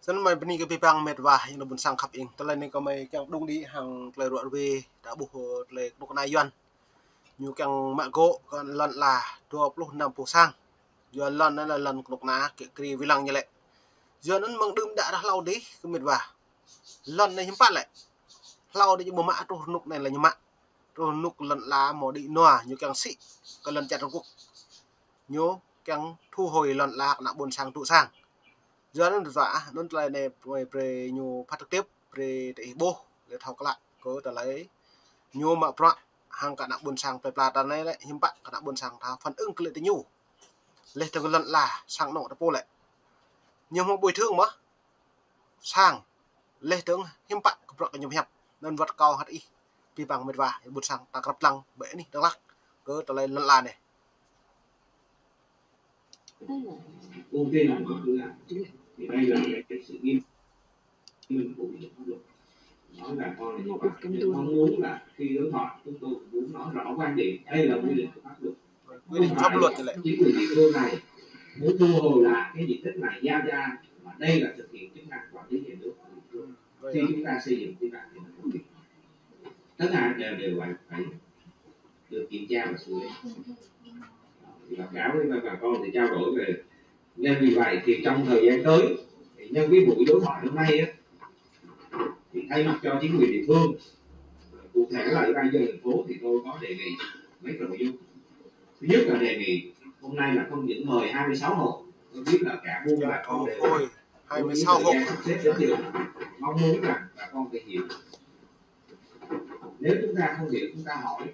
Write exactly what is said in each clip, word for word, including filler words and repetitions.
Anăn mơ̆ng bni kơ bi bang mĕt wa, ing ƀuôn sang khăp ing. Tơlơi anei kơ mơ̆ng kiăng đung đĭ hăng tơlơi ruă ruê, ta ƀuh tơlơi knŭk kna Yuăn. Ñu kiăng mă gŏ kơ lăn ala dua pluh năm puh sang. Yua lăn anei lăn knŭk kna kơ kri wĭ lăng ñu lĕ. Yua anăn mơ̆ng đưm đă ară hlâo dih kơ mĕt wa. Lăn anei hiăm pă lĕ. Hlâo dih ñu ƀu mă truh rnuk anei lĕ ñu mă. Truh rnuk lăn ala mâo đĭ nua, ñu kiăng sĭ kơ lăn čar Trung Quốc. Ñu kiăng thu hồi lăn ala kơ ană ƀuôn sang tŭ sang. Yua anăn tơdah, anăn tơlơi anei brei, brei ñu phát trực tiếp, brei diih ƀuh, leh thâo klă kơ tơlơi ñu mă bruă hăng kơ ană ƀuôn sang plei pla ta anei lĕ, hiăm pă kơ ană ƀuôn sang ta phản ứng kơ lĕ ti ñu. Leh tơ̆ng lăn ala, sang anôk ta pô lĕ. Ñu mâo bồi thường mơh. Sang. Leh tơ̆ng hiăm pă kơ bruă kơ ñu hiăp. Anăn wăt kâo hăt ih. Bi bang mĕt wa, ƀuôn sang ta krăp lăng, ƀĕ anih Dak Lak. Kơ tơlơi lăn ala anei. Ưu tiên là một phương án. Thì đây là cái sự nghiêm minh của quy định pháp luật. Nói bà con là như vậy. Mong muốn là khi đối thoại chúng tôi cũng muốn nói rõ quan điểm. Đây là quy định của pháp luật. Quy định pháp luật như vậy. Chính quyền địa phương này muốn thu hồi lại cái diện tích này giao cho ai, mà đây là thực hiện chức năng quản lý nhà nước của địa phương. Khi chúng ta xây dựng quy hoạch thì nó không được. Tất cả đều, đều phải, phải được kiểm tra và xử lý. Thì báo cáo với bà con thì trao đổi về. Nên vì vậy thì trong thời gian tới thì nhân cái buổi đối thoại hôm nay á, thì thay mặt cho chính quyền địa phương, cụ thể là ủy ban nhân dân thành phố thì tôi có đề nghị mấy cái nội dung. Thứ nhất là đề nghị hôm nay là không những mời hai mươi sáu hộ, tôi biết là cả buôn bà con đều hai mươi sáu hộ sắp xếp đến trường. Mong muốn rằng bà con phải hiểu. Nếu chúng ta không hiểu, chúng ta hỏi,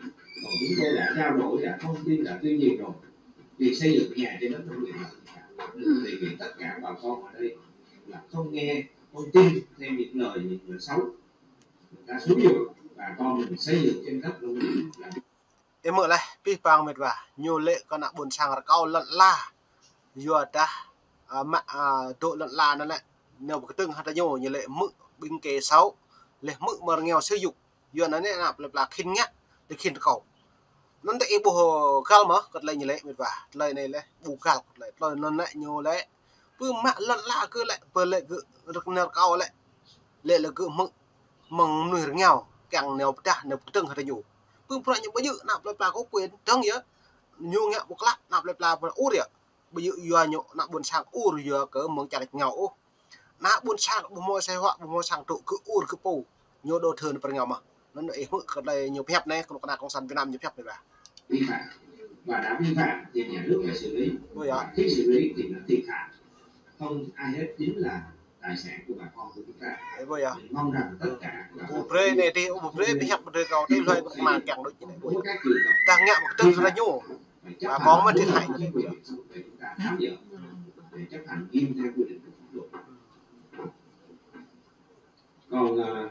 còn chúng tôi đã trao đổi, đã thông tin, đã tuyên truyền rồi. Việc xây dựng nhà trên đất nông nghiệp là vi phạm. Nên đề nghị tất cả bà con ở đây là không nghe, không tin theo những lời, những lời xấu. Người ta xúi giục bà con mình xây dựng trên đất nông nghiệp là Ih mơ̆ leh, bi bang mĕt wa, ñu lĕ kơ ană ƀuôn sang rơkâo lăn ala. Yua dah, a, mă, a, dôk lăn ala anăn lĕ, ñu bi kdơ̆ng hŏng ta ñu, ñu lĕ hmư̆ ƀĭng kơ sâu, leh hmư̆ mơ̆ng rơngiao sơ yuk. Yua anăn anei ană plei pla khĭn ngă, leh khĭn rơkâo. Anăn tơ ih ƀuh găl mơh, kơ tơlơi ñu lĕ mĕt wa, tơlơi anei leh, ƀuh găl kơ tơlơi, tơlơi anăn lĕ ñu lĕ, pô mă lăn ala kơ lĕ, pô lĕ kơ rơk nơr rơkâo lĕ, lĕ lĕ kơ hmư̆ mơ̆ng mnuih rơngiao, kiăng nao pơdah, nao bi kdơ̆ng hŏng ta ñu. Pô bruă ñu ƀu djơ̆, ană plei pla kơ quyền dơ̆ng yơh. Ñu ngă ƀu klă, ană plei pla ƀu ur yơh. Ƀu djơ̆ yua ñu ană ƀuôn sang ur yua kơ mơ̆ng čar rơngiao ôh. Ană ƀuôn sang ƀu mâo asei huă, ƀu mâo sang dôk kơ ur kơ pô. Ñu đô thơ nao pơ rơngiao mơh. Anăn ih hmư̆ kơ tơlơi ñu pơhiăp anei, knŭk kna cộng sản Việt Nam ñu pơhiăp anei ƀă. Vi phạm và đã vi phạm thì nhà nước phải xử lý. Ôi dồi. Và khi xử lý thì nó thiệt hại không ai hết, chính là tài sản của bà con của chúng ta. Ôi dồi. Mình mong rằng tất cả các Ƀu brei anei dih, ƀu brei pơhiăp brei kâo dih, hlue knŭk kna kiăng đuč anei. Ôi dồi. Dah ngă mơ̆ng kdơ̆ng hŏng ta ñu. Phải chấp hành đúng quy định pháp luật để chúng ta tháo dỡ, để chấp hành nghiêm theo quy định của pháp luật. Còn, à,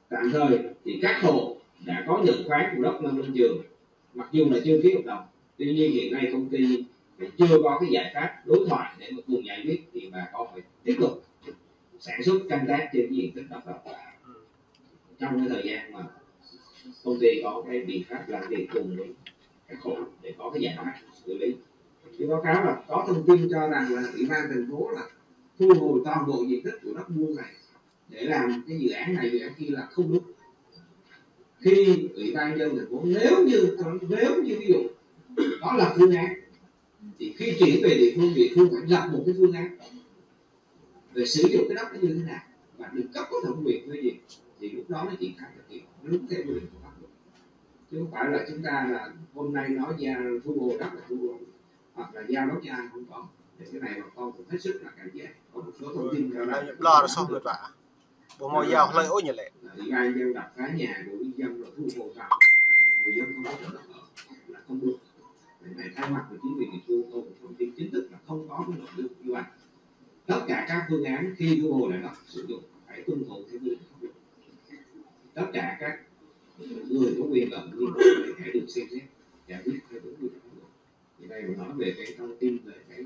tạm thời thì các hộ đã có nhận khoán của đất nông lâm trường, mặc dù là chưa ký hợp đồng, tuy nhiên hiện nay công ty thì chưa có cái giải pháp đối thoại để mà cùng giải quyết, thì bà con phải tiếp tục sản xuất canh tác trên cái diện tích đất đó trong cái thời gian mà công ty có cái biện pháp làm việc cùng với các hộ để có cái giải pháp xử lý. Thì báo cáo là có thông tin cho rằng là ủy ban thành phố là thu hồi toàn bộ diện tích của đất vuông này để làm cái dự án này, dự án kia là không đúng. Khi ủy ban nhân dân thành phố, nếu như, nếu như ví dụ đó là phương án, thì khi chuyển về địa phương, địa phương phải lập một cái phương án về sử dụng cái đất đó như thế nào và được cấp có thẩm quyền phê duyệt, thì lúc đó nó chỉ khai thực hiện đúng theo quy định của pháp luật. Chứ không phải là chúng ta là hôm nay nói ra thu hồi đất là thu hồi, hoặc là giao đất cho ai, không có. Thì cái này bà con cũng hết sức là cảnh giác. Có một số thông tin cho rằng Ƀlŏr soh mĕt wa. Ƀu mâo yua hlei ôh ñu lĕ. Ủy ban nhân dân đập phá nhà của người dân là thu hồi vào, người dân không có đất ở là không được. Cái này thay mặt của chính quyền địa phương, tôi cũng thông tin chính thức là không có cái nội dung như vậy. Tất cả các phương án khi thu hồi lại đất sử dụng phải tuân thủ theo quy định pháp luật. Tất cả các người có quyền lợi liên quan phải được xem xét, giải quyết theo đúng quy định pháp luật. Thì đây mình nói về cái thông tin về cái,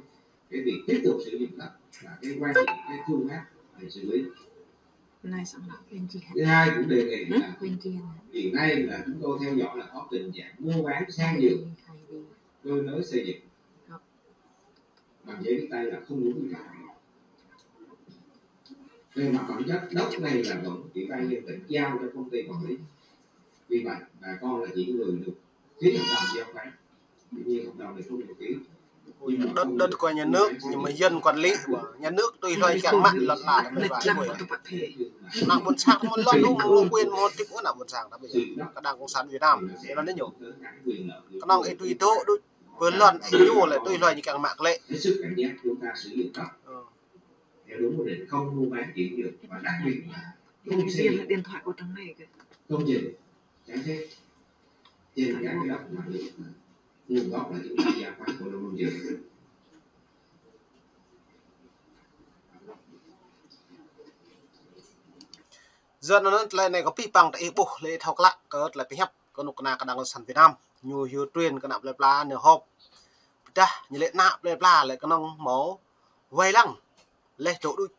cái việc tiếp tục sử dụng đất và cái quan điểm, cái phương pháp để xử lý. Thứ hai cũng đề nghị là hiện nay là chúng tôi theo dõi là có tình trạng mua bán sang nhượng, cơi nới xây dựng bằng giấy viết tay là không đúng quy định. Về mặt bản chất, đất này là vẫn ủy ban nhân tỉnh giao cho công ty quản lý. Vì vậy, bà con là chỉ người được ký hợp đồng giao khoán. Tuy nhiên, hợp đồng này không được ký. Đất, đất của nhà nước, nhưng mà dân quản lý, của nhà nước tui hlue kiăng mă lăn ala, mă lăn ala. Ană ƀuôn sang mâo lăn ôh, mâo quyền, mâo tip ôh ană ƀuôn sang, tapi kơ đảng cộng sản Việt Nam, thì nó ñu. Knŏng ih tui dôk, đuč, pơ lăn, ih ñu lĕ tui hlue ñu kiăng mă klĕ. Hết sức cảnh giác, chúng ta sử dụng đất theo đúng quy định, không mua bán chuyển nhượng và đặc biệt là không xây dựng công trình trái phép trên các cái đất mà được nguồn gốc là chúng ta giao khoán của Nông Lâm Trường. Yua anăn tlei anei kơ pih păng ta ih ƀuh leh thâo klă kơ tlei pơhiăp kơ knŭk kna kơ đảng cộng sản Việt Nam. Ñu hiu truyền kơ ană plei pla ñu họp. Ƀiădah ñu lĕ ană plei pla lĕ knŏng mâo wai lăng leh dôk đuč.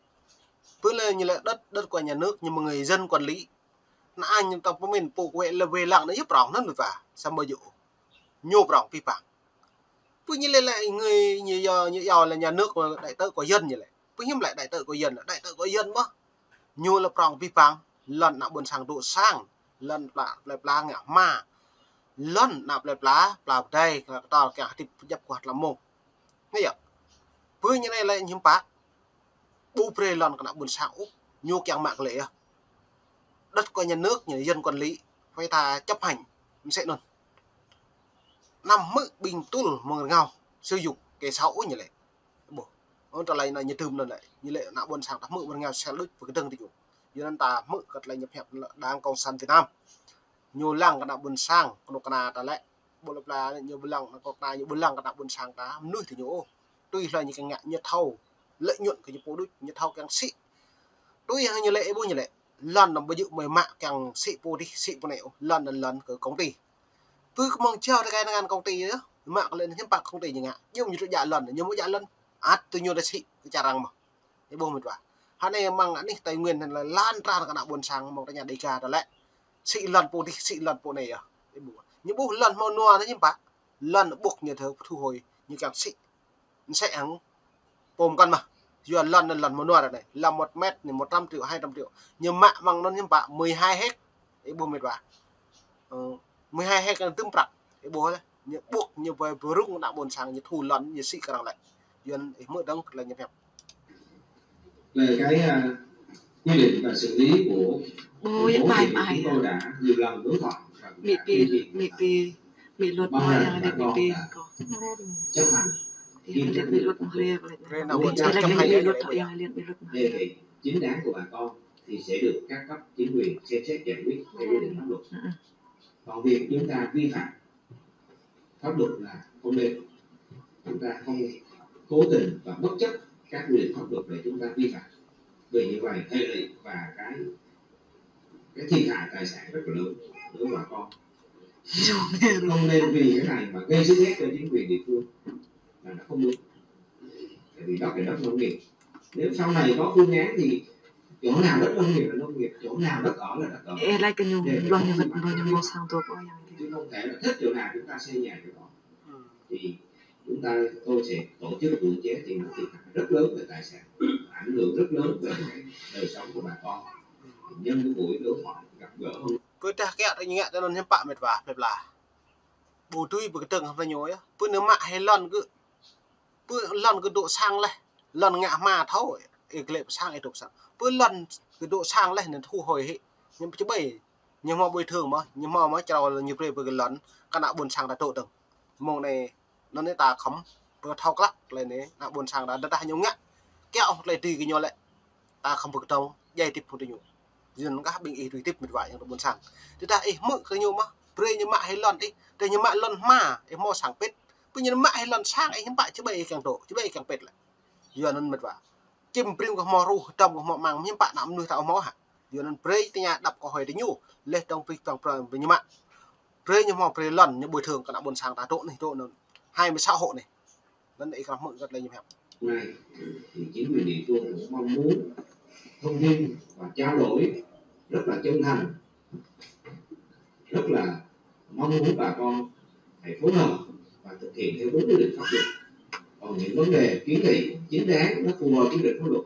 Pơ leh ñu lĕ đất, đất của nhà nước nhưng mà người dân quản lý. Anăn ñu ta pơmĭn pô wai lăng anei yơh prŏng anăn mĭt wa. Samơ̆ yơh ñu prŏng pih păng. Pô ñu lĕ lĕ người ñu yua, ñu yua là nhà nước, đại tớ của dân ñu lĕ. Pô hiưm lĕ đại tớ của dân, đại tớ của dân mơh. Ñu lĕ prŏng pih păng, lăn ană ƀuôn sang dôk sang, lăn pla, plei pla ngă hma. Lăn ană plei pla, pla pơdai, kơ ktăl kiăng hdĭp djăp kuah tlam mông. Anei yơh. Pô ñu anei lĕ hiưm pă. Ƀu brei lăn kơ ană ƀuôn sang ôh, ñu kiăng mă klĕ yơh. Đất của nhà nước, nhà dân quản lý, phải ta chấp hành, msĕ anăn. Anăm hmư̆ ƀing tŭl mơ̆ng rngao, sử dụng kơ sa ôh ñu lĕ. Ƀuh. Ơ, tlei anăn ñu tŭm anăn lĕ. Ñu lĕ ană ƀuôn sang ta hmư̆ mơ̆ng rngao sel đuč pơkdơ̆ng ti ñu. Yua anăn ta hmư̆ kơ tlei ñu pơhiăp lĕ đảng cộng sản Việt Nam. Ñu lăng kơ ană ƀuôn sang, knŭk kna ta lĕ. Ƀuh lĕ pla ñu ƀu lăng, knŭk kna ñu ƀu lăng kơ ană ƀuôn sang ta, mnuih ti ñu ôh. Tui hlue ñu kiăng ngă, ñu thâo lợi nhuận kơ ñu pô đuč, ñu thâo kiăng sĭ. Tui hŏng ñu lĕ, ih ƀuh ñu lĕ. Lăn anăn ƀu djŏ mơ̆ mă kiăng sĭ pô dih, sĭ pô anei ôh, lăn anăn lăn kơ công ty. Pô kơ mơ̆ng jao tơkai năng công ty yơh, mă kơ lĕ hiưm pă công ty ñu ngă, djŏ ñu tŭ djă lăn, ñu mâo djă lăn, ăt tui ñu đa sĭ kơ čar arăng mơh. Ih ƀuh mĭt wa. Hơnei mơ̆ng anih Tây Nguyên anăn lăn tran kơ ană ƀuôn sang mơ̆ng tơña Đêga ta lĕ. Sĭ lăn pô dih, sĭ lăn pô anei yơh. Ih ƀuh. Ñu ƀuh lăn mâo nua anăn hiưm pă. Lăn ƀuh ñu thâo thu hồi, ñu kiăng sĭ. Msĕ hŏng pô mkăn mơh. Yua lăn anăn lăn mâo nua anei. Lăn một mét anei một trăm triệu, hai trăm triệu. Ñu mă mơ̆ng anăn hiưm pă mười hai héc. Ih ƀuh mĭt wa. Ơ, mười hai héc anăn tŭm prăk. Ih ƀuh leh. Ñu ƀuh ñu ƀai brŭng ană ƀuôn sang ñu thu lăn ñu sĭ kơ arăng lĕ. Yua anăn ih hmư̆ dơ̆ng tlei ñu pơhiăp. Về cái, à, quy định và xử lý của, của Bộ thì chúng tôi đã nhiều lần đối thoại và cũng đã tuyên truyền và mong rằng bà con đã chấp hành, kiên quyết thực hiện. Đề nghị chính đáng của bà con thì sẽ được các cấp chính quyền xem xét giải quyết theo quy định pháp luật. Còn việc chúng ta vi phạm pháp luật là không nên. Chúng ta không cố tình và bất chấp các quy định pháp luật để chúng ta vi phạm. Vì như vậy, hệ lụy và cái, cái thiệt hại tài sản rất là lớn đối với bà con. Không nên vì cái này mà gây sức ép cho chính quyền địa phương, là nó không đúng. Tại vì đó là đất nông nghiệp. Nếu sau này có phương án thì chỗ nào đất nông nghiệp là nông nghiệp, chỗ nào đất ở là đất ở. Ê, lai kơ ñu, để blah ñu, blah ñu mâo sang dôk, ơ, yang. Chứ không thể là thích chỗ nào chúng ta xây nhà chỗ đó. Thì chúng ta, tôi sẽ tổ chức cưỡng chế thì nó thiệt hại rất lớn về tài sản, ảnh hưởng rất lớn về cái đời sống của bà con. Nhân cái buổi đối thoại gặp gỡ hôm Kơ dah kiă tơ ñu ngă tơ anăn hiưm pă mĭt wa, plei pla. Ƀu dưi pơkdơ̆ng hŏng ñu yơh. Pô anăn mă hĕ lăn kơ Pô lăn kơ dôk sang leh, lăn ngă hma thâo, ih klĕ pơ sang ih dôk sang. Pô lăn kơ dôk sang leh anăn thu hồi hĕ. Ñu pơčbei, ñu mâo bồi thường mơh, ñu mâo mơh črâo ñu brei pơ kơ lăn, kơ ană ƀuôn sang ta dôk dơ̆ng. Mông anei, anăn anei ta khŏm, pơ thâo klă, tlei anei, ană ƀuôn sang ta, tơdah ñu ngă, kiă hŏng tlei dưi kơ ñu lĕ. Ta khŏm pơkdơ̆ng, djai tĭp phung tơ ñu. Yua anăn kah ƀing ih dưi tĭp mĭt wa yang tơ ƀuôn sang. Tơdah ih hmư̆ kơ ñu mơh, brei ñu mă hĕ lăn ih, tơdah ñu mă lăn hma, ih mâo sang pĭt, Pô ñu mă hĕ lăn sang, ih hiưm pă čbei ih kiăng dôk, čbei ih kiăng pĭt lĕ. Yua anăn mĭt wa. Čĭm brĭm kơ hmâo ruh, dăm kơ hmâo mang, hiưm pă ană mnuih ta ƀu mâo hă. Yua anăn brei tơña đăp kơ hơi tơ ñu, leh dơ̆ng brei dơ̆ng brei ñu mă. Brei ñu mâo brei lăn, ñu bồi thường kơ ană ƀuôn sang ta dôk anei, dôk anăn. Hai mươi sáu hộ anei. Anăn ih kơ hmư̆ kơ tlei ñu pơhiăp. Hôm nay thì chính quyền địa phương cũng mong muốn thông tin và trao đổi rất là chân thành, rất là mong muốn bà con hãy phối hợp và thực hiện theo đúng quy định pháp luật. Còn những vấn đề kiến nghị chính đáng nó phù hợp với quy định pháp luật